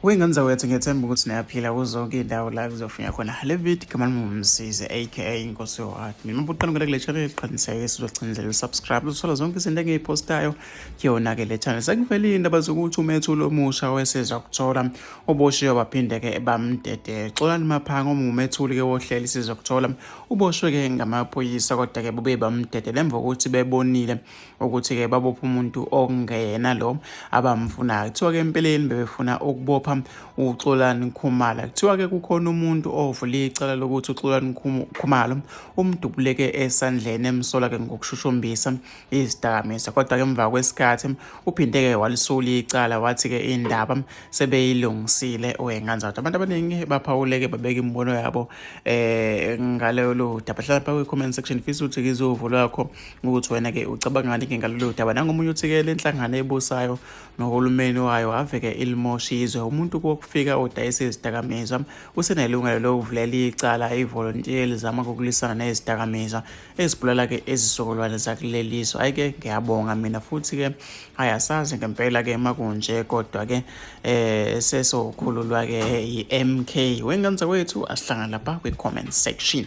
Wey'ngane zakwethu, ngiyethemba ukuthi niyaphila kuzonke iy'ndawo la kuzofunya khona le video. Igama lami nguMsizi, aka Inkosi Yohadi. Mina uma uqala kule channel, qiniseke sizogcinizela usubscribe, uzothola zonke izinto engiyiphostayo kuyona-ke le channel. Sekuvele iy'ndaba zokuthi umethuli omusha wesizwa kuthola uboshiwe, baphinde-ke bamdedele. Xolani Maphanga, ongumethuli-ke wohlelo isizwa kuthola, uboshwe-ke ngamaphoyisa, kodwa-ke bubuye bamdedele emva kokuthi bebonile ukuthi-ke babopha umuntu okungeyena lo abamfunayo. Kuthiwa-ke empeleni bebefuna ukubopha uXolani Khumalo. Kuthiwa-ke kukhona umuntu ovule icala lokuthi uXolani Khumalo umdubuleke esandleni, emsola-ke ngokushushumbisa izidakamizwa. Kodwa-ke emva kwesikhathi uphinde-ke walisula icala, wathi-ke indaba sebeyilungisile. Wey'ngane zakwethu, abantu abaningi baphawuleke babeka imibono yabo ngalolu daba. Hlala pha kwi-comment section, fisa ukuthi ngizovo lwakho ukuthi wena-ke ucabangani ke ngalolu daba. Nangomunye uthi-ke le nhlangano ebusayo nohulumeni wayo ave-ke ilimosha izwe. Umuntu kokufika odayisa izidakamizwa usenelungelo lokuvulela icala ivolontiya elizama ukulwisana nezidakamizwa ezibulala-ke izizukulwane zakuleli zwe. Hhayi-ke, ngiyabonga mina futhi-ke, hhayi, asazi ngempela-ke makunje, kodwa-ke sesokhululwa-ke i-MK. Wengane zakwethu, asihlangane lapha kwi-comment section.